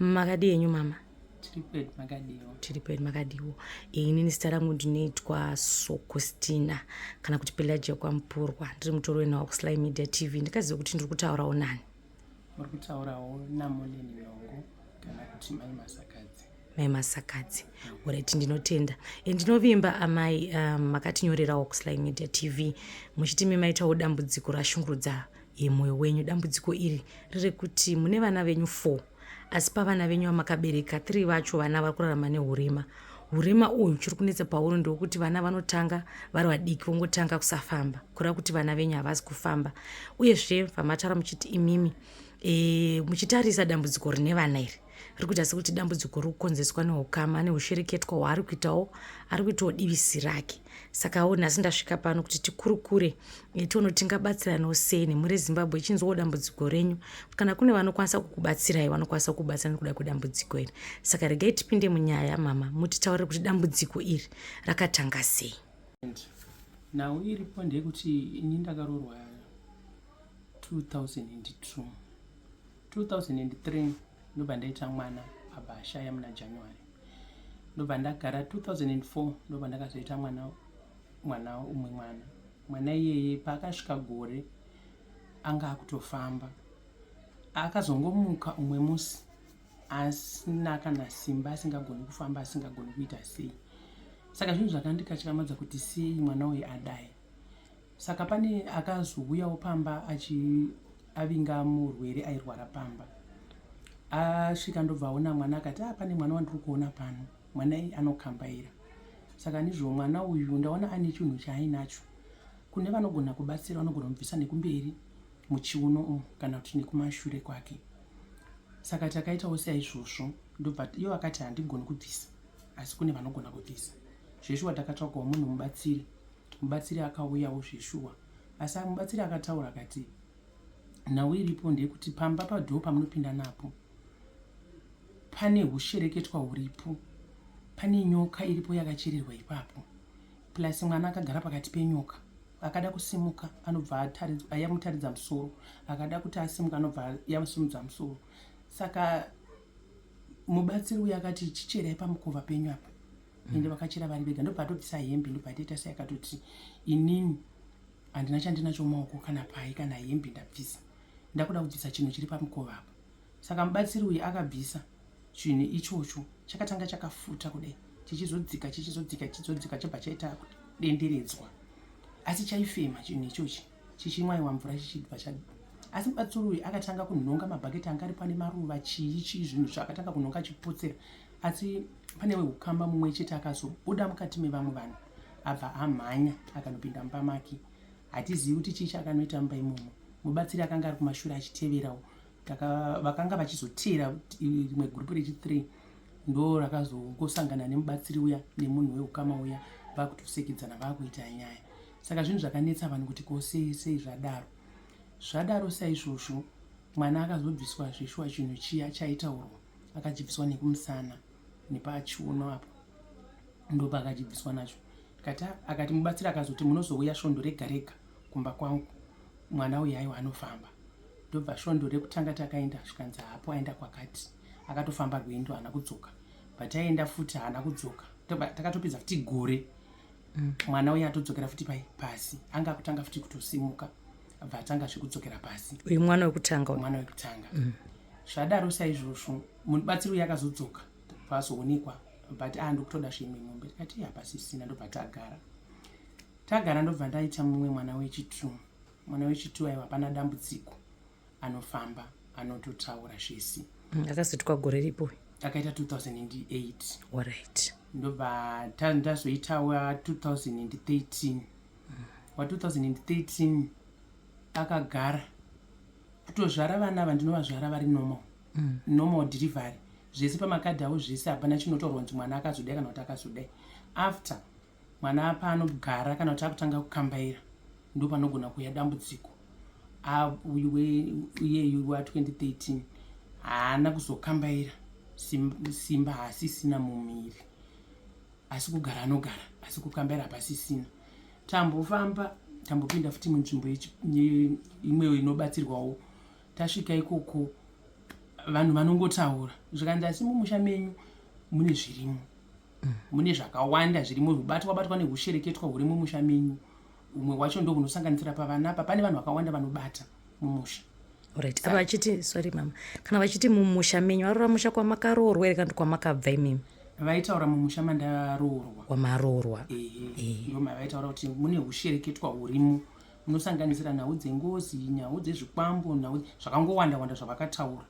Makadii henyu mama? Tiri kwedu, makadiwo? Tiri kwedu, makadiwo? Inini zita rangu ndinoitwa Sokostina kana kuti Pelagia Kwamupurwa. Ndiri mutori wenhau kuSly Media TV. Ndikaziva kuti ndiri kutaurawo nani? Muri kutaurawo naMoleni Nhongo kana kuti Mai Masakadzi. Mai Masakadzi. Alright, ndinotenda. Ndinovimba amai makatinyorerawo kuSly Media TV muchiti maitawo dambudziko rashungurudza mwoyo wenyu. Dambudziko iri rerekuti mune vana venyu 4, asi pavana venyu vamakabereka 3 vacho vana vari kurarama neurema. Urema uyu chiri kunetsa pauri ndokuti vana vanotanga vari vadiki vongotanga kusafamba, kureva kuti vana venyu havasi kufamba. Uyezve vamataura muchiti imimi muchitarisa dambudziko rine vana iri riri kuita sekuti dambudziko riri kukonzeswa neukama neushereketwa hwaari kuitawo, ari kuitawo divisi rake. Sakawo nhasi ndasvika pano kuti tikurukure, tione kuti tingabatsiranawo sei nemhuri yeZimbabwe ichinzwawo dambudziko renyu. Kana kune vanokwanisa kukubatsirai, vanokwanisa kukubatsira nekuda kwedambudziko iri. Saka regai tipinde munyaya, mama, mutitaurire kuti dambudziko iri rakatanga sei. Nhau iripo ndeyekuti ini ndakaroorwa 2002, 2003 ndobva ndaita mwana, abva ashaya muna January. Ndobva ndagara 2004, ndobva ndakazoita mwana umwe mwana. Mwana iyeye paakasvika gore anga akutofamba. Akazongomuka umwe musi asina kana simba, asingagoni kufamba, asingagoni kuita sei. Saka zvinhu zvakandikatyamadza kuti sei mwana uyu adai. Saka pane akazouyawo pamba achiavinga murwere airwara pamba. Asvika ndobva aona mwana, akati, "A, pane mwana wandiri kuona pano, mwana iyi anokambaira. Saka nizvo mwana uyu ndaona ane chinhu chaainacho. Kune vanogona kubatsira, vanogona kumubvisa nekumberi muchiuno umu kana kuti nekumashure kwake." Saka takaitawo saizvozvo, ndobva ivo akati handigoni kubvisa, asi kune vanogona kubvisa. Zveshuwa takatsvagawo munhu mubatsiri. Mubatsiri akauyawo zveshuwa, asi mubatsiri akataura akati nhau iripo ndeyekuti pamba padhoo pamunopinda napo pane hushereketwa huripo, pane nyoka iripo yakachererwa ipapo, plus mwana akagara pakati penyoka. Akada kusimuka anobva yamutaridza musoro, akada kuti asimuka anobva yamusimudza musoro. Saka mubatsiri uyu akati chicherai pamukova penyu apa. Ende vakachera vari vega, ndobva atobvisa hembe, ndobva atoita sei, akatoti inini handina chandinacho mumaoko kana pai kana hembe ndabvisa, ndakuda kubvisa chinhu chiri pamukova apa. Saka mubatsiri uyu akabvisa chinhu ichocho, chakatanga chakafuta kudai, chichizodzika, chichizodzika, chichizodzika, chobva chaita denderedzwa, asi chaifema chinhu ichochi chichimwaiwa mvura chichibva cha. Asi mubatsiri uyu akatanga kunhonga mabhaketi anga ari pane maruva, chii chii, zvinhu zvaakatanga kunhonga achipotsera. Asi pane weukama mumwe chete akazobuda mukati mevamwe vanhu, abva amhanya akanopinda mumba make. Hatizivi kuti chii chaakanoita mumba imomo. Mubatsiri akanga ari kumashure achiteverawo. Vakanga vachizoteera rimwe gurupu rechi3 ndo rakazongosangana nemubatsiri uya nemunhu weukama uya, vakutosekedzana, vakuita nyaya. Saka zvinhu zvakanetsa vanhu kuti ko sei sei zvadaro. Zvadaro saizvozvo, mwana akazobviswa zveshuwa chinhu chiya chaitaurwa. Akachibviswa nekumusana nepachiuno apo, ndopakachibviswa nacho. Kati akati mubatsiri akazoti munozouya svondo rega rega kumba kwangu, mwana uyu aiwa anofamba. Ndobva svondo rekutanga takaenda, zvikanzi hapo, aenda kwakati, akatofamba rwendo haana kudzoka. But aenda futi haana kudzoka. Takatopedza futi gore. Mwana uyu atodzokera futi pai pasi, anga akutanga futi kutosimuka, abva atanga zvekudzokera pasi. Uyu mwana wekutanga? Mwana wekutanga. Zvadaro saizvozvo, mubatsiri uyu akazodzoka pazoonekwa, but a ndokutoda zvimwe mombe. Tikati hapasisina, ndobva tagara tagara. Ndobva ndaita mumwe mwana wechi2. Mwana wechi2 aiwa hapana dambudziko, anofamba, anototaura zvese. Akazoitwa gore ripo? Akaita 2008. Ndobva ndazoita wa2013. Wa2013 akagara kutozvara vana vandinovazvara vari normal, normal delivery, zvese pamakadhi avo zvese, hapana chinotaurwa kunzi mwana akazodai kana kuti akazodai. After mwana paanogara kana kuti akutanga kukambaira, ndo panogona kuuya dambudziko. Uyu iyeyu wa2013 haana kuzokambaira, simba haasisina mumuviri, asi kugara anogara, asi kukambaira hapasisina. Tambofamba, tambopinda futi munzvimbo imwewo inobatsirwawo. Tasvika ikoko. Vanhu vanongotaura zvikanzi, asi mumusha menyu mune zvirimo, mune zvakawanda zvirimo, hubatwa batwa neushereketwa huri mumusha menyu. Umwe wacho ndo hunosanganisira pavana apa. Pane vanhu vakawanda vanobata mumusha. Right, apa vachiti, sorry mama, kana vachiti mumusha menyu, varora musha kwamakaroorwa here kana kuti kwamakabva imimi? Vaitaura mumusha mandaroorwa. Kwamaroorwa. Ehe, ndo mavaitaura kuti mune ushereketwa hurimo, munosanganisira nhau dzengozi, nhau dzezvikwambo, nhau zvakangowanda wanda zvavakataura.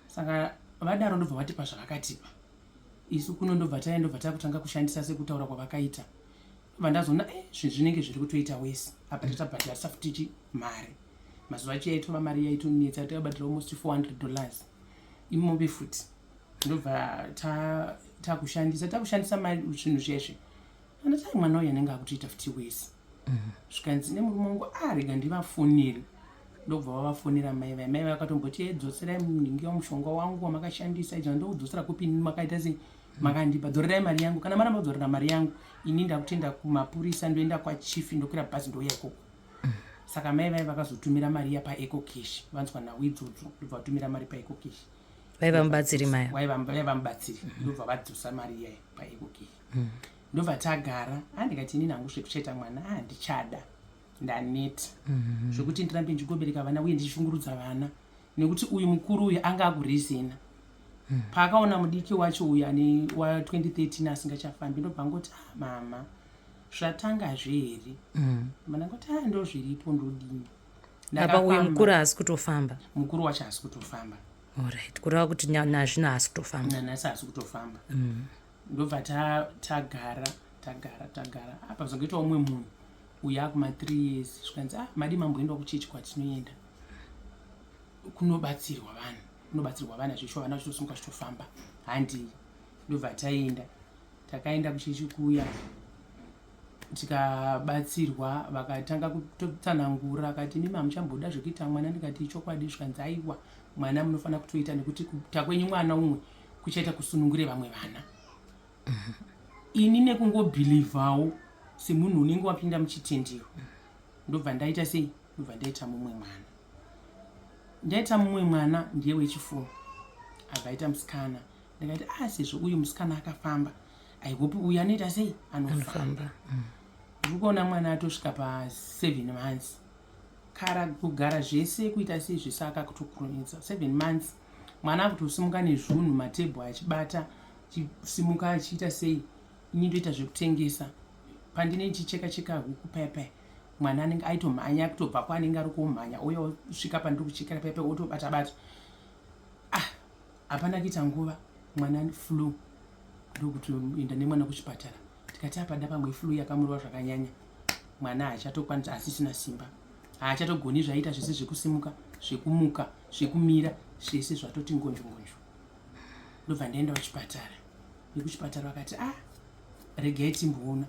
Saka vadaro, ndobva vatipa zvavakatipa. Isu kuno ndobva taenda, ndobva takutanga kushandisa sekutaura kwavakaita. Vandazoona zvinhu zvinenge zviri kutoita wese apa. Tatabhadharisa futi mari. Mazuva acho yaitova mari yaitonetsa, takabhadhara almost $400 imombe futi. Ndobva takushandisa takushandisa mari zvinhu zvezve. Andatai mwana uyu anenge akutoita futi wese. Zvikanzi nemurume wangu, a, rega ndivafonere. Ndobva vavafonera mai vai. Mai vakatomboti, "Dzoserai munhingi wamushonga wangu wamakashandisa izvo." Ndoudzosera kupi? Makaita sei? Makandipa, dzorerai mari yangu. Kana maramba kudzorera mari yangu, ini ndakutenda kumapurisa, ndoenda kwachief, ndokwira bhazi, ndouya ikoko. Saka mai vai vakazotumira mari iya paEcoCash. Vanzwa nhau idzodzo, ndobva vatumira mari paEcoCash. Vaiva mubatsiri maya? Vaiva mubatsiri. Ndobva vadzosa mari iya paEcoCash. Ndobva tagara. Andikati, inini hangu zvekucheta mwana handichada, ndaneta zvekuti ndirambe ndichingobereka vana uye ndichishungurudza vana, nekuti uyu mukuru uyu anga akurizena. Paakaona mudiki wacho uyu ane wa2013 asingachafambi, ndobva angoti, "Ah, mama, zvatangazve here?" Mandangoti, "A, ndo zviripo, ndodini?" Apa uyu mukuru haasi kutofamba? Mukuru wacho haasi kutofamba. Alright, kureva kuti nazvino haasi kutofamba? Nanhasi haasi kutofamba. Ndobva tagara, tagara, tagara. Apa zvongoita umwe munhu uyu akuma 3 years. Zvikanzi, "Ah, madi mamboendawo kuchechi kwatinoenda kunobatsirwa vanhu, kunobatsirwa vana zveshuwa, vana vachitosimuka, vachitofamba, handii." Ndobva taenda, takaenda kuchechi kuya, tikabatsirwa. Vakatanga kutotsanangura, akati, "Mimi hamuchamboda zvekuita mwana." Ndikati, "Chokwadi." Zvikanzi, "Aiwa, mwana munofanira kutoita, nekuti kuita kwenyu mwana umwe kuchaita kusunungure vamwe vana." Ini nekungobhilivhawo semunhu unenge wapinda muchitendero, ndobva ndaita sei? Ndobva ndaita mumwe mwana. Ndaita mumwe mwana, ndiye wechifour, abva aita musikana. Ndikati, "A, sezvo uyu musikana akafamba, I hope uyu anoita sei? Anofamba." Ndiri kuona mwana atosvika pa7 months. Kara kugara zvese, kuita sei zvese, akakutokurumidza. 7 months mwana akutosimuka nezvunhu, matebho achibata, achisimuka, achiita sei. Ini ndoita zvekutengesa. Pandine ndichicheka cheka huku paya paya, mwana anenge aitomhanya kutobva kwaanenge ari kumhanya, uya osvika pandiri kuchekera paya paya, otobata bata. Ah, hapana kuita nguva, mwana flu. Ndokutoenda nemwana kuchipatara. Tikati, "Apada pamwe flu yakamurova zvakanyanya." Mwana haachatokwanisa, asisina simba, haachatogoni zvaita zvese, zvekusimuka, zvekumuka, zvekumira, zvese zvatoti ngonjo ngonjo. Ndobva ndaenda kuchipatara. Nekuchipatara vakati, "Ah, regai timboona."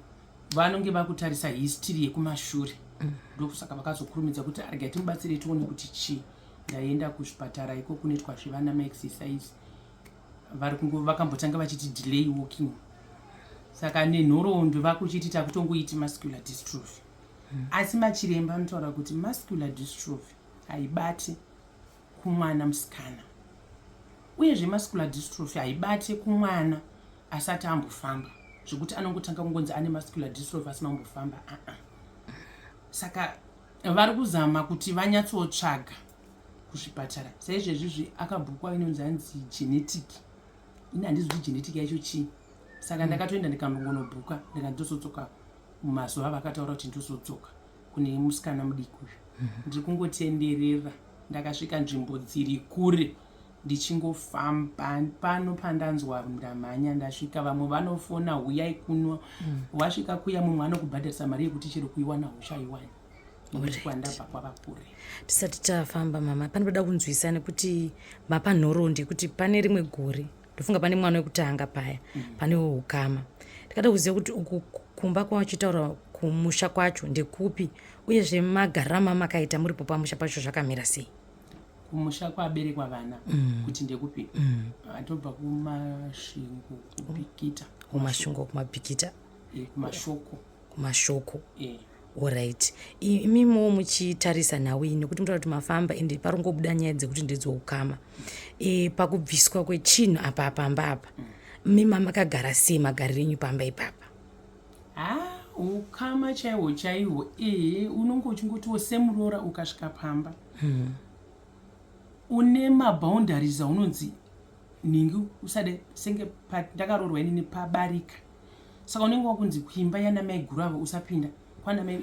Vanonge vakutarisa history yekumashure. Ndokusaka vakazokurumidza kuti, "Regai timubatsire, tione kuti chii." Ndaenda kuzvipatara iko kunoitwa zvevana, maexercise vari kungo. Vakambotanga vachiti delay walking, saka nenhoroondo vakuchiti takutongoiti muscular dystrophy. Asi machiremba anotaura kuti muscular dystrophy haibati kumwana musikana, uyezve muscular dystrophy haibati kumwana asati ambofamba, zvekuti anongotanga kungonzi ane muscular dystrophy asina kumbofamba, aa. Saka vari kuzama kuti vanyatsotsvaga kuzvipatara. Saizvezvizvi akabhukwa inonzi hanzi genetic. Ini handizi kuti genetic yacho chii. Saka ndakatoenda ndikambongonobhuka, ndikandotozodzoka mumazuva vakataura kuti ndozodzoka kune musikana mudiki uyu. Ndiri kungotenderera, ndakasvika nzvimbo dziri kure, ndichingofamba pano. Pandanzwa ndamhanya, ndasvika. Vamwe vanofona, "Huyai kuno." Wasvika kuya, mumwe anokubhadharisa mari yekuti chero kuiwana uchaiwani, nekuti kwandabva kwava kure. Tisati tafamba mama, panoda kunzwisa nekuti mapa nhoroondo yekuti pane rimwe gore, ndofunga pane mwana wekutanga paya, pane ukama. Ndikada kuziva kuti uku kumba kwachitaura kumusha kwacho ndekupi, uyezve magariro amamakaita muripo pamusha pacho zvakamira sei? Kumusha kwaberekwa vana kuti ndekupi? Atobva kuMasvingo, kuBikita. KuMasvingo, kumaBikita. Kumashoko. Kumashoko. Orit, imimiwo muchitarisa nhau iyi, nekuti mutoda kuti mafamba, ende parongobuda nyaya dzekuti ndedzeukama, pakubviswa kwechinhu apa pamba apa, mima makagara sei, magariro enyu pamba ipapa? Ha, ukama chaihwo chaihwo, ehe, unonge uchingotiwo semuroora ukasvika pamba, une maboundaries aunonzi nhingi usade. Senge ndakaroorwa inini pabarika, saka unenge wakunzi kuimba yana maiguru avo usapinda kwana.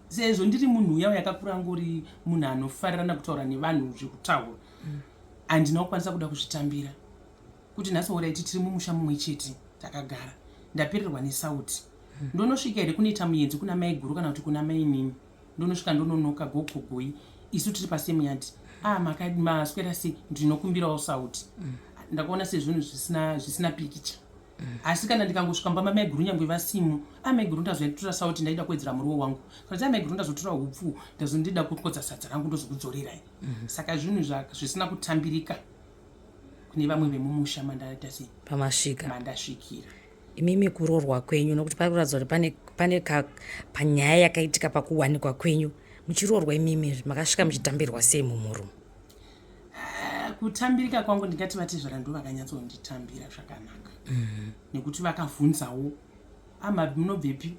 Sezvo ndiri munhu uya yakakura ngori munhu anofarirana kutaura nevanhu zvekutaura, handina kukwanisa kuda kuzvitambira kuti nhasi, alright, tiri mumusha mumwe chete takagara, ndapererwa nesauti, ndonosvika here kunoita muenzi kuna maiguru kana kuti kuna mainini? Ndonosvika ndononoka gogogoi, isu tiri pasame yard. Ah, maswera sei? Ndinokumbirawo sauti. Ndakaona sezvinhu zvisina pikicha, asi kana ndikangosvika mumba maiguru, nyange vasimo, a maiguru, ndazotora sauti, ndaida kuwedzera muriwo wangu, kana kuti a maiguru, ndazotora upfu, ndazondida kukodza sadza rangu, ndozokudzorerai. Saka zvinhu zvisina kutambirika kune vamwe vemumusha mandaita sei. Pamasvika. Mandasvikira. Imimi kuroorwa kwenyu, nokuti pari kuratidza kuti pane panyaya yakaitika pakuwanikwa kwenyu muchiroorwa, imimi makasvika muchitambirwa sei mumurumu? Ah, kutambirika kwangu, ndingati vatezvara ndo vakanyatsonditambira zvakanaka, nekuti vakavhunzawo, ama munobvepi,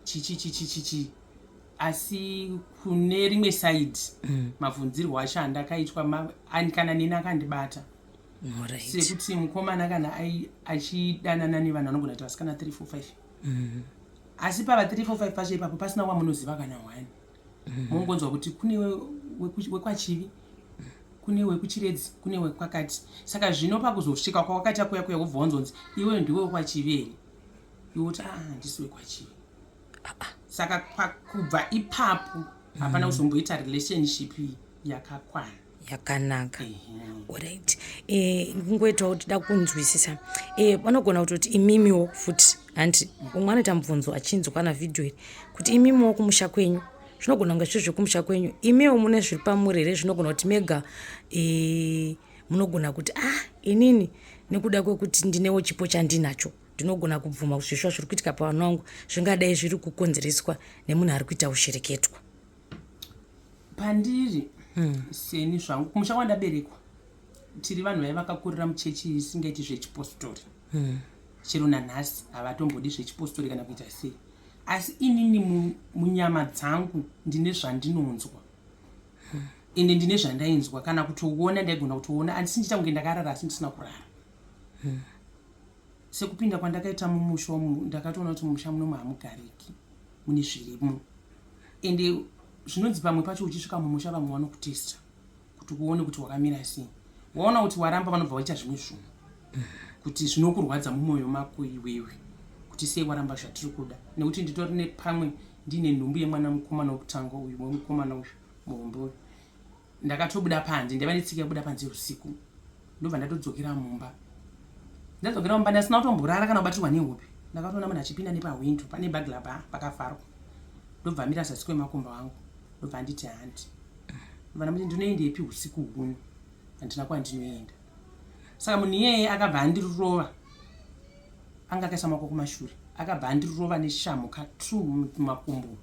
chichi chichi chichi. Asi kune rimwe side, mavhunzirwo acho andakaitwa kana neni akandibata, sekuti mukomana kana achidanana nevanhu anogona kuti vasikana 3 4 5, asi pava 3 4 5 pacho ipapo pasina wamunoziva kana one. Mongonzwa kuti kune wekwaChivi, kune wekuChiredzi, kune wekwakati. Saka zvino pakuzosvika kwawakaita kuya kuya, wobva wanzonzi, "Iwe ndiwe wekwaChivi here?" Iwe kuti, "Ah, handisi wekwaChivi." Saka kubva ipapo hapana kuzomboita relationship yakakwana. Yakanaka. Alright, kungoitawo kuti da kunzwisisa, vanogona kutoti imimiwo futi, handi umwe anoita mubvunzo achinzwa kana vhidhiyo iri, kuti imimiwo kumusha kwenyu zvinogona kunge zviri zvekumusha kwenyu, imiwo mune zviri pamuri here zvinogona kuti mega munogona kuti, ah, inini nekuda kwekuti ndinewo chipo chandinacho, ndinogona kubvuma kuti zvisva zviri kuitika pavana vangu zvingadai zviri kukonzereswa nemunhu ari kuita ushereketwa? Pandiri seni zvangu, kumusha kwandaberekwa tiri vanhu vaiva vakakurira muchechi isingaiti zvechipostori. Chero nanhasi havatombodi zvechipostori kana kuita sei. Asi inini munyama dzangu ndine zvandinonzwa, ende ndine zvandainzwa kana kutoona, ndaigona kutoona andisi ndiita kunge ndakarara asi ndisina kurara. Sekupinda kwandakaita mumusha umu, ndakatoona kuti mumusha munomu hamugariki, mune zvirimo. Ende zvinonzi pamwe pacho uchisvika mumusha vamwe vanokutesta kuti uone kuti wakamira sei. Waona kuti waramba, vanobva vaita zvimwe zvinhu kuti zvinokurwadza mumwoyo mako iwewe, kuti sei waramba zvatiri kuda. Nekuti nditori nepamwe ndine nhumbu yemwana mukomana wekutanga uyu, wemukomana uyu muhombe uyu, ndakatobuda panze. Ndaiva netsika yekubuda panze usiku, ndobva ndatodzokera mumba. Ndadzokera mumba ndasina kutomborara kana kubatirwa nehope, ndakatoona munhu achipinda nepahwindo, pane burglar bar pakavharwa, ndobva amira zasi kwemakumbo angu, ndobva anditi, "Handi." Ndobva ndamuti, "Ndinoendepi usiku huno? Handina kwandinoenda." Saka munhu iyeye akabva andirova, anga akaisa maoko kumashure, akabva andirova neshamhu ka2 mumakumbo,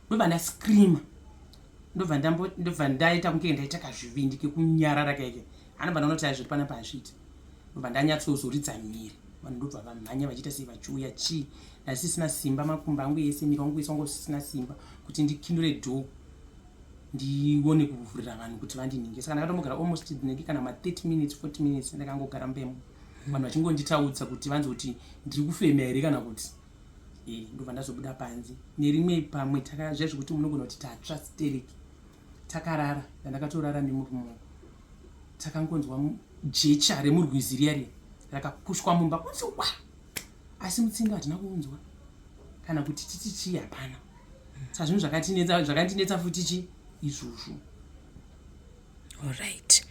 ndobva ndascreama, ndobva ndaita kunge ndaita kazvivindi kekunyarara kaike. Anobva ndaona kuti aizviri panapa hazviiti, ndobva ndanyatsozoridza mhiri. Vanhu ndobva vamhanya vachiita sei, vachiuya. Chii, ndasisina simba, makumbo angu ese, miri wangu wese wanga usisina simba kuti ndikinure door, ndione kuvhurira vanhu kuti vandininge. Saka ndakatombogara almost ndinenge kana ma30 minutes, 40 minutes, ndakangogara mbemo, vanhu vachingonditaudza kuti vanzi kuti ndiri kufema here kana kuti ndobva ndazobuda panze. Nerimwe pamwe zviya zvekuti munogona kuti tatsva stereki, takarara, ndandakatorara nemurume wangu, takangonzwa jecha remurwizi riya riya rakapushwa mumba kunzi wa, asi mutsindo hatina kuunzwa kana kuti titi chii, hapana. Saka zvinhu zvakatinetsa, zvakandinetsa futi chi izvozvo. Alright,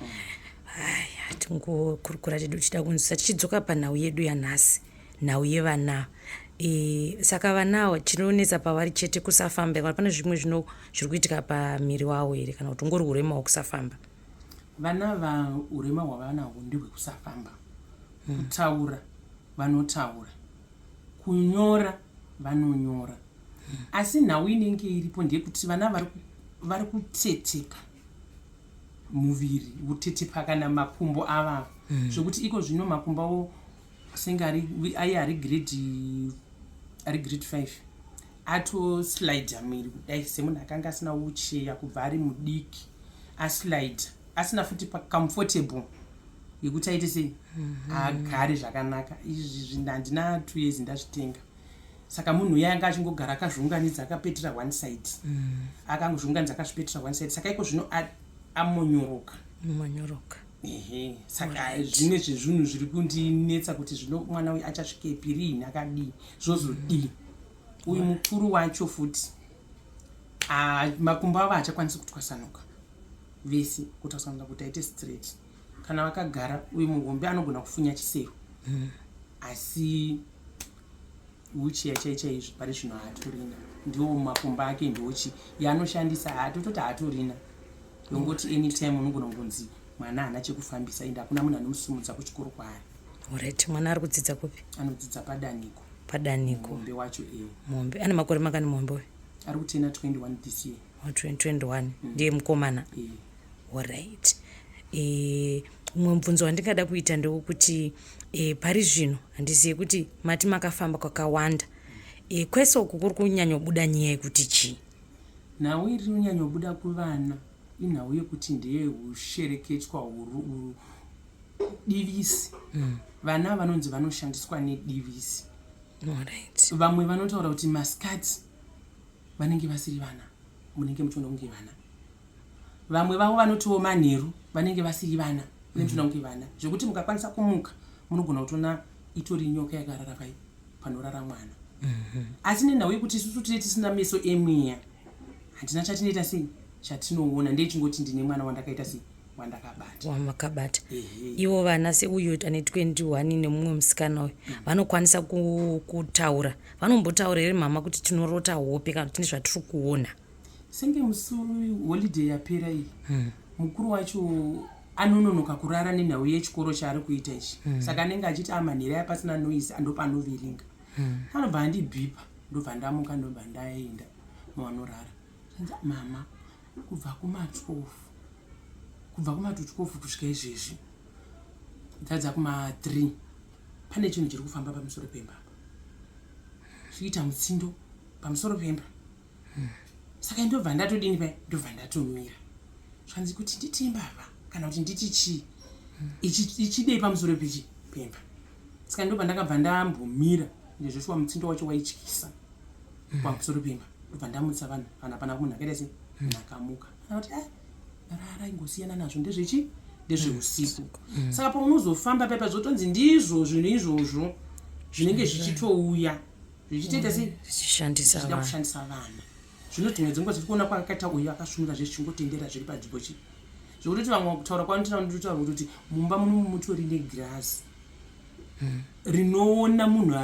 aya tingokurukura tedu tichida kunzwisa. Tichidzoka panhau yedu yanhasi, nhau yevana, saka vanawo chinonetsa pavari chete kusafamba, kana pane zvimwe zvino zviri kuitika pamiri wavo here, kana kuti ungori urema hwekusafamba? Vana va urema hwavanahwo ndehwekusafamba. Kutaura vanotaura, kunyora vanonyora. Asi nhau inenge iripo ndeyekuti vana vari kutetepa muviri, kutetepa kana makumbo ava, zvekuti iko zvino makumbo avo senge aye ari grade 5, atoslida muviri kudai semunhu akanga asina ucheya kubva ari mudiki, aslida asina futi pacomfortable yekuti aite sei, agare zvakanaka. Izvi handina 2 years ndazvitenga, saka munhu uya anga achingogara akazviunganidza, akapetera one side, akangozviunganidza, akazvipetera one side. Saka iko zvino amonyoroka. Monyoroka. Ehe, saka zvimwe zvezvinhu zviri kundinetsa kuti zvino mwana uyu achasvikepi, riini, akadii, zvozodii. Uyu mukuru wacho futi, makumbo avo haachakwanisi kutwasanuka vese, kutwasanuka kuti aite straight. Kana vakagara, uyu muhombe anogona kufunya chisero, asi wheelchair chai chaizvo pari zvino haatorina. Ndiwo makumbo ake, ndochi yaanoshandisa, haatototi haatorina. Yongoti anytime unogona kungonzi mwana haana chekufambisa, ende hakuna munhu anomusimudza kuchikoro kwaari. Alright, mwana ari kudzidza kupi? Anodzidza paDaniko. PaDaniko. Muhombe wacho e. Muhombe ane makore makani muhombe uyu? Ari kutena 21 this year. 2021, ndiye mukomana? E. Alright, umwe mubvunzo wandingada kuita ndewekuti pari zvino handizivi kuti mati makafamba kwakawanda, kwese uku kuri kunyanyobuda nyaya yekuti chii? Nhau iri kunyanyobuda kuvana inhau yekuti ndeyehushereketwa, divisi. Vana vanonzi vanoshandiswa nedivisi. Vamwe vanotaura kuti masikati vanenge vasiri vana, munenge muchiona kunge vana. Vamwe vavo vanotiwo manheru vanenge vasiri vana, munenge muchiona kunge vana, zvekuti mukakwanisa kumuka munogona kutoona itori nyoka yakarara pai panorara mwana. Asi nenhau yekuti isusu tine tisina meso emweya, handina chatinoita sei, chatinoona ndechingoti ndine mwana wandakaita sei, wandakabata. Wamakabata. Ivo vana, seuyu ane 21 nemumwe musikana uyu, vanokwanisa kutaura? Vanombotaura here, mama, kuti tinorota hope kana kuti tine zvatiri kuona? Senge musi holiday yapera iyi, mukuru wacho anononoka kurara nenhau yechikoro chaari kuita ichi. Saka anenge achiti amanhero aya pasina noise andopanoverenga. Anobva andibhipa, ndobva ndamuka, ndobva ndaenda muvanorara. Anzi, "Mama, kubva kuma12, kubva kuma12 kusvika izvezvi dzadza kuma3, pane chinhu chiri kufamba pamusoro pemba apa, zvichiita mutsindo pamusoro pemba." Saka ndobva ndatodini pai, ndobva ndatomira. Zvanzi kuti nditi imbavha kana kuti nditi chii ichidei pamusoro pechi pemba. Saka ndobva ndakabva ndambomira ndezvoshuwa, mutsindo wacho waityisa pamusoro pemba. Ndobva ndamutsa vanhu. Vanhu, hapana munhu akaita sei, munhu akamuka. Kuti "Ah, rara, ingosiyana nazvo, ndezvechi ndezveusiku." Saka paunozofamba paipa, zvotonzi ndizvo zvinhu izvozvo zvinenge zvichitouya zvichitoita sei, zvichishandisa zvichida vanhu. Kushandisa vana. Zvino dzimwe dzenguva tiri kuona kwakaita uyu akasvinura zvechingotendera zviri panzvimbo chi, zvekutoti vamwe kutaura kwanotoita, ndinotaura kutoti mumba muno mutori negirazi rinoona munhu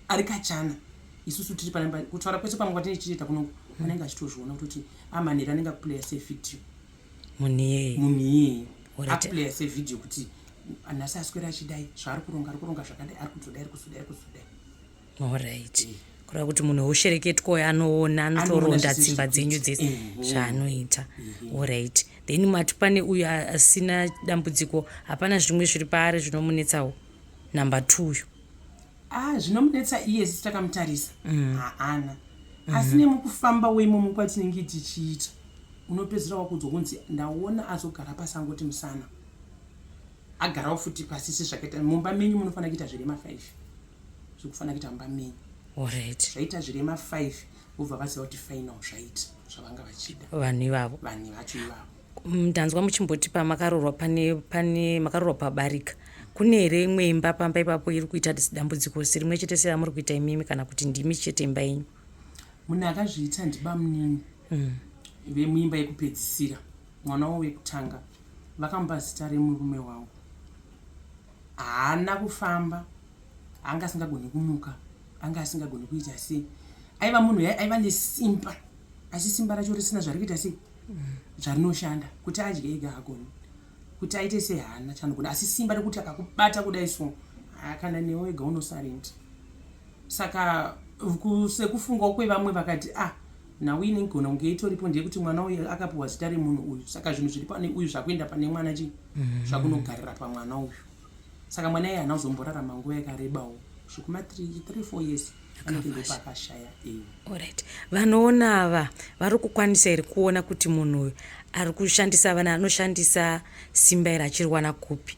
ari kachana. Isusu tiri panamba kutaura kwese pamwe kwatinenge tichiita kunongo anenge achitozviona kutoti amanhero anenge akuplaya sevhidhiyo. Munhu iyeye. Munhu iyeye. Akuplaya sevhidhiyo kuti nhasi aswera achidai, zvaari kuronga, ari kuronga zvakadai, ari kuzodai, ari kuzodai, ari kuzodai. Alright, kureva kuti munhu woshereketwa uyo anoona, anotoronda zvese tsimba zviri dzenyu kuita. Dzese zvaanoita. Alright, then mati pane uyo asina dambudziko, hapana zvimwe zviri paari zvinomunetsawo, number two uyu? Ah, zvinomunetsa iye sisi takamutarisa haana, asi nemukufamba weimomo kwatinenge tichiita, unopedzisira wakudzwa kunzi ndaona azogara pasi, angoti musana agarawo futi pasi sezvakaita mumba menyu. Munofanira kuita zvirema 5, zvikufanira kuita mumba menyu. Zvaita zvirema 5, vobva vaziva kuti final, zvaita zvavanga vachida. Vanhu ivavo. Vanhu vacho ivavo. Ndanzwa muchimboti pamakaroorwa pane makaroorwa pabarika. Kune here imwe imba pamba ipapo iri kuita dambudziko serimwe chete seramuri kuita imimi, kana kuti ndimi chete imba yenyu? Munhu akazviita ndibamunini vemuimba yekupedzisira. Mwana wavo wekutanga vakamupa zita remurume wavo. Haana kufamba, anga asingagoni kumuka, anga asingagoni kuita sei. Aiva munhu aiva nesimba, asi simba racho risina zvari kuita sei, zvarinoshanda. Kuti adye ega haagoni, kuti aite sei haana chanogona, asi simba rekuti akakubata kudai so, kana newe wega unosarenda. Saka Sekufungawo kwevamwe vakati ah, nhau inogona kunge itoripo ndeyekuti mwana uyu akapiwa zita remunhu uyu, saka zvinhu zviri pane uyu zvakuenda pane mwana chi zvakunogarira pamwana uyu. Saka mwana iye haana kuzomborarama nguva yakarebawo, zvekuma 3 4 years anenge ndopaakashaya. Alright, vanoona ava vari kukwanisa here kuona kuti munhu uyu ari kushandisa vana anoshandisa simba iri achiriwana kupi?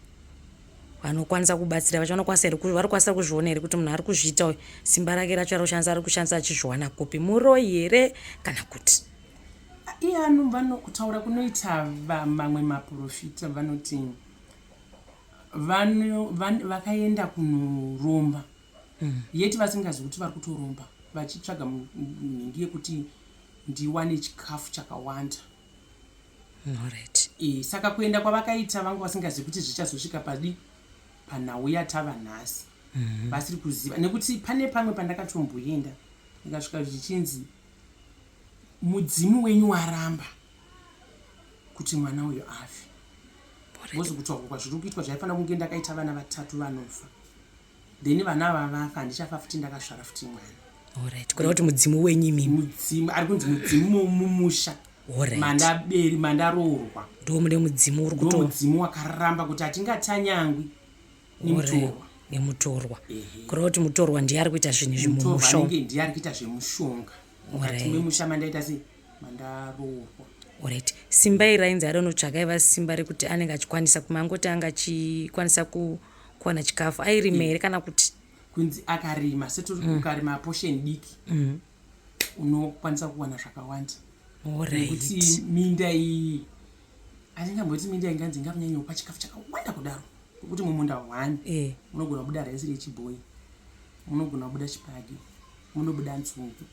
Vanokwanisa kubatsira vacho vanokwanisa here, vari kukwanisa kuzviona here kuti munhu ari kuzviita uyu simba rake racho ari kushandisa, ari kushandisa achizviwana kupi? Muroyi here kana kuti? Iye ano kutaura kunoita mamwe maprofita vanoti vakaenda kunoromba yeti vasingazivi kuti vari kutoromba, vachitsvaga nhingi yekuti ndiwane chikafu chakawanda. Alright. Saka kuenda kwavakaita vanga vasingazivi kuti zvichazosvika padi panhau yatava nhasi. Vasiri kuziva nekuti pane pamwe pandakatomboenda ndikasvika zvichinzi mudzimu wenyu waramba kuti mwana uyu afe. Because kutaurwa kwazviri kuitwa zvaifanira kunge ndakaita vana vatatu vanofa, then vana ava vafa, handichafa futi ndakasvara futi mwana. Alright, kureva kuti mudzimu wenyu imimi? Mudzimu ari kunzi mudzimu mumusha mandaberi mandaroorwa. Ndo mune mudzimu uri kuto mudzimu wakaramba kuti hatingatanyangwi nemutorwa. Nemutorwa, kureva kuti mutorwa ndiye ari kuita zvinhu izvi mumusha. Anenge ndiye ari kuita zvemushonga mukati memusha mandaita sei, mandaroorwa. Alright, simba iri rainzi aronotsvaga iva simba rekuti anenge achikwanisa kumangoti anga achikwanisa kuwana chikafu, airima here kana kuti? Kunzi akarima setori ukarima portion diki unokwanisa kuwana zvakawanda. Nekuti minda iyi handingamboti minda inganzi ingakunyanya kupa chikafu chakawanda kudaro, nekuti mumunda one munogona kubuda raisi rechibhoyi, munogona kubuda chibage, munobuda nzungu,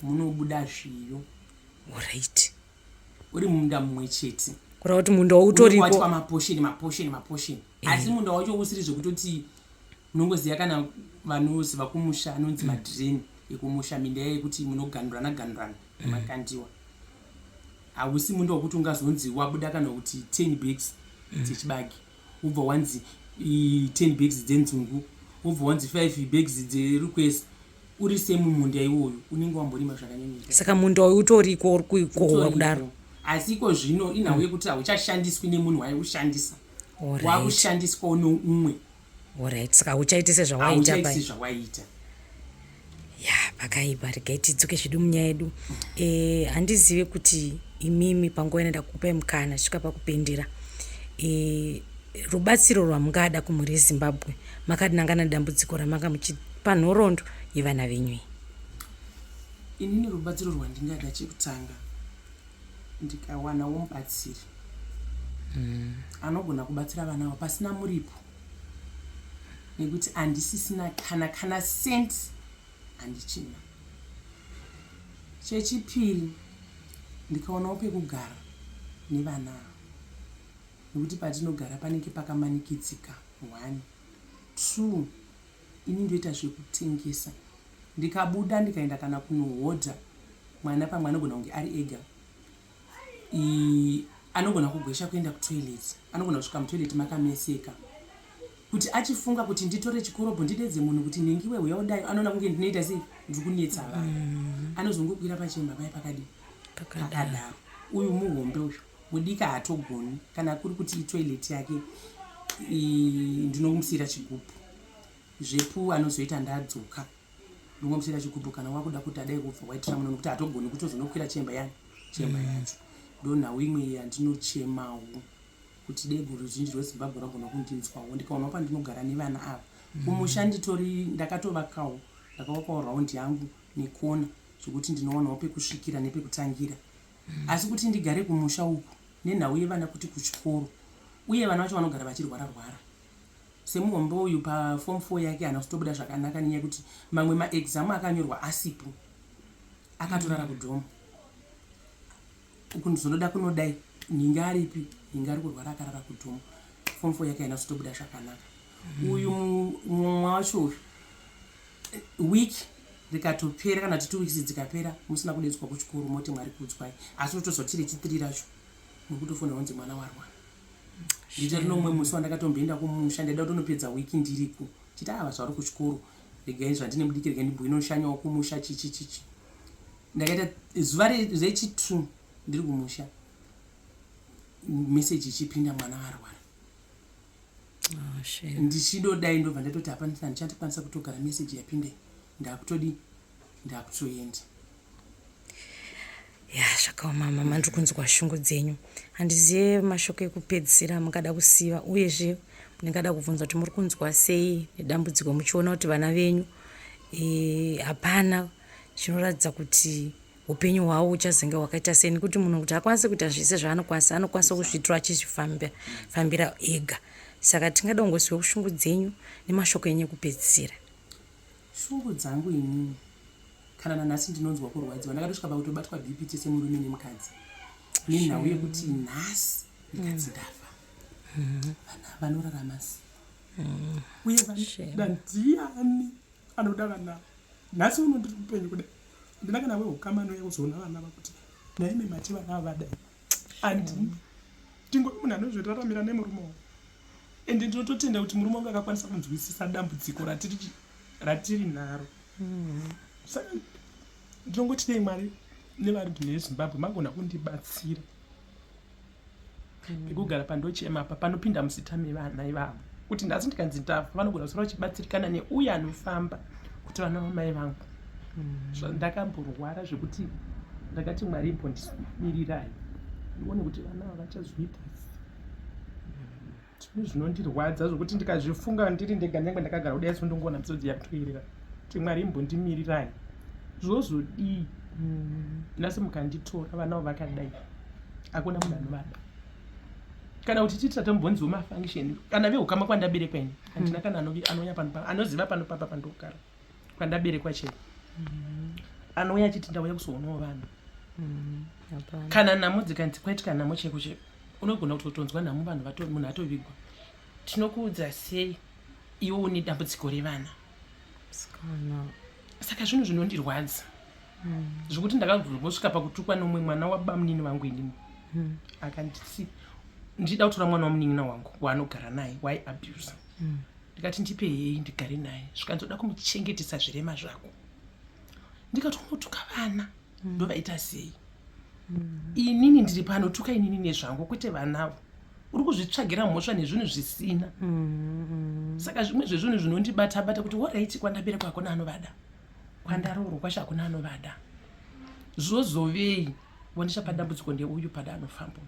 munobuda zviyo. Alright. Uri mumunda mumwe chete. Kureva kuti munda utoriko. Maposheni maposheni maposheni, asi munda wacho usiri zvekutoti unongoziva kana vanoziva kumusha anonzi madreni ekumusha, minda yekuti munoganurana ganurana nemakandiwa. Hausi munda wekuti ungazonzi wabuda kana kuti 10 bags dzechibage, wobva wanzi 10 bags dzenzungu, wobva wanzi 5 bags dzerukwesi, uri semumunda iwoyo unenge wamborima zvakanyanyisa. Saka munda uyu utoriko, uri kuikohwa kudaro. Asi iko zvino inhau yekuti hauchashandiswi nemunhu waiushandisa, wakushandiswawo noumwe. Alright, saka hauchaiti sezvawaiita. Hauchaiti sezvawaiita. Ya, pakaipa. Regai tidzoke zvedu munyaya yedu. Handizive kuti imimi panguva inoenda kukupai mukana svika pakupendera, rubatsiro rwamungada kumhuri yeZimbabwe makadinangana nedambudziko ramanga muchipa nhoroondo yevana venyu iyi. Inini rubatsiro rwandingada, chekutanga ndikawanawo mubatsiri anogona kubatsira vana avo pasina muripo, nekuti handisisina kana cent, handichina. Chechipiri, ndikaonawo pekugara nevana ava, nekuti patinogara panenge pakamanikidzika. One, two, ini ndoita zvekutengesa, ndikabuda ndikaenda kana kunohodha, mwana pamwe anogona kunge ari ega, anogona kugwesha kuenda kutoilet, anogona kusvika mutoilet makameseka, kuti achifunga kuti nditore chikorobho ndidedze munhu kuti nhingiwe uya udai, anoona kunge ndinoita sei, ndiri kunetsa vanhu. Anozongokwira pachemba paya pakadii, pakadaro. Uyu muhombe, uyu mudiki haatogoni. Kana kuri kuti itoilet yake, ndinomusiyira chigubhu zvepu, anozoita ndadzoka, ndingomusiyira chigubhu. Kana wakuda kuti adai kubva waitira muno, nokuti hatogoni kutozonokwira chemba yani, chemba yacho. Ndo nhau imwe yandinochemawo kuti dego ruzhinji rweZimbabwe rwagona kundinzwawo, ndikaonawo pandinogara nevana ava. Kumusha nditori ndakatovakawo, ndakavakawo raundi yangu nekona zvekuti ndinowanawo pekusvikira nepekutangira. Asi kuti ndigare kumusha uku nenhau yevana kuti kuchikoro, uye vana vacho vanogara vachirwara rwara, semuhombe uyu paform 4 yake haana kutobuda zvakanaka nenyaya yekuti mamwe maexamu akanyorwa asipo, akatorara kudhomu uku. Ndizonoda kunodai nhingi aripi, nhingi ari kurwara akarara kudhomu, form 4 yake haina kuzotobuda zvakanaka. Uyu mumwe wacho uyu, week rikatopera kana kuti 2 weeks dzikapera musina kudetswa kuchikoro, moti Mwari kudzwai, asi utozoti rechitiri racho muri kutofonera kunzi mwana warwara. Nditori nomumwe musi wandakatomboenda kumusha, ndaida kutonopedza wiki ndiriko, chiti ava zvari kuchikoro. Regai zvandine mudiki, regai ndimboinoshanyawo kumusha chichi chichi. Ndakaita zuva rechi2 ndiri kumusha, meseji ichipinda, mwana arwara. Oh, shame. Ndichidodai, ndobva ndatoti hapana, handichandikwanisa kutogara. Meseji yapinde, ndakutodi, ndakutoenda. Ya, zvakaoma mama, ndiri kunzwa shungu dzenyu. Handizive mashoko ekupedzisira mungada kusiva, uyezve ndingada kubvunza kuti muri kunzwa sei nedambudziko muchiona kuti vana venyu hapana chinoratidza kuti upenyu hwavo huchazenge hwakaita sei, nekuti munhu kuti akwanise kuita zvese zvaanokwanisa, anokwanisa kuzviitira achizvifambira fambira ega. Saka tingada kungosiwa shungu dzenyu nemashoko enyu ekupedzisira. Shungu dzangu inini, kana nanhasi ndinonzwa kurwadziwa. Ndakatosvika pakutobatwa BP tese murume nemukadzi nenhau yekuti nhasi ndikanzi ndafa, vana vanorarama sei? Uye vanoda ndiani? Anoda vana nhasi uno ndiri mupenyu kudai, ndina kana weukama anouya kuzoona vana vakuti naime mati vana vadai. Handina, ndingori munhu anozviraramira nemurume wangu, ende ndinototenda kuti murume wangu akakwanisa kunzwisisa dambudziko ratiri naro. Saka ndinongoti dei Mwari nevari neZimbabwe magona kundibatsira pekugara pandochema apa, panopinda muzita mevana ivavo, kuti nhasi ndikanzi ndafa, vanogona kusara vachibatsirikana neuyo anofamba kuti vana vamai vangu. Ndakamborwara zvekuti ndakati, "Mwari, imbondimirirai ndione kuti vana ava vachazoita sei." Zvinhu zvinondirwadza zvokuti ndikazvifunga ndiri ndega, nyange ndakagara kudai so, ndongoona misodzi yakutoerera kuti, "Mwari, imbondimirirai, zvozodii nhasi mukanditora vana avo vakadai?" Hakuna munhu anovada, kana kuti titi tatombonziwo mafunction kana veukama kwandaberekwa. Ini handina kana anouya pano anoziva pano papa pandogara kwandaberekwa chero anouya achiti, "Ndauya kuzoonawo vana." Hapana. Kana nhamo dzikanzi kwaitika nhamo cheko cheko, unogona kutotonzwa nhamo vanhu munhu atovigwa. Tinokuudza sei iwe une dambudziko revana? Sikana. Saka zvinhu zvinondirwadza zvokuti ndakambosvika pakutukwa nomumwe mwana wabamunini vangu inini. Akanditi ndida kutora mwana wamunin'ina wangu waanogara naye waiabusa. Ndikati, "Ndipe hei ndigare naye." Zvikanzoda kumuchengetesa zvirema zvako. Ndikati, "Unotuka vana, ndovaita sei? Inini ndiri pano, tuka inini nezvangu, kwete vanavo. Uri kuzvitsvagira mhosva nezvinhu zvisina." Saka zvimwe zvezvinhu zvinondibata bata kuti alright, kwandaberekwa hakuna anovada, kwandaroorwa kwacho hakuna anovada, zvozovei? Wandichapa dambudziko ndeuyu pada anofamba.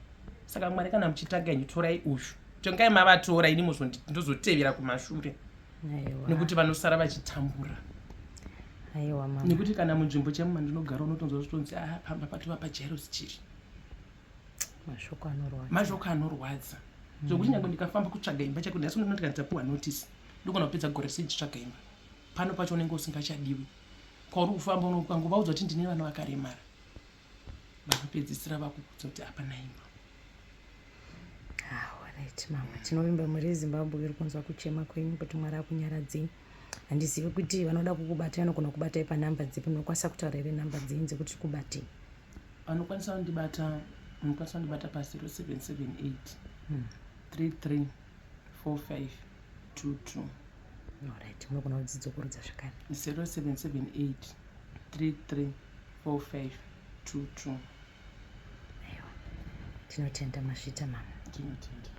Saka Mwari, kana muchitaga inyu, torai uyu, tongai mavatora, ini ndozotevera kumashure. Aiwa. Nekuti vanosara vachitambura. Aiwa mama. Nekuti kana munzvimbo chemo mandinogara, unotonzwa zvitonzi, "Ah, pamba patova paJairos chiri." Mashoko anorwadza. Mashoko anorwadza zvokuti nyange ndikafamba kutsvaga imba chako nhasi unoona ndikanzi notice, ndogona kupedza gore rese ndichitsvaga imba. Pano pacho unenge usingachadiwi kwauri kufamba, ukangovaudza kuti ndine vana vakaremara, vanopedzisira vakukudza kuti hapana imba. Ah, alright mama, tinovimba mhuri yeZimbabwe iri kunzwa kuchema kwenyu, kuti Mwari akunyaradzei. Handizivi kuti vanoda kukubatai vanogona kubatai panhamba dzipi? Munokwanisa kutaura here nhamba dzenyu dzekuti tikubatei? Vanokwanisa kundibata, munokwanisa kundibata pa0778 33 45 22. Alright, munogona kudzidzokorodza zvakare. 0778 33 45 22. Aiwa, tinotenda, mazvita mama. Tinotenda.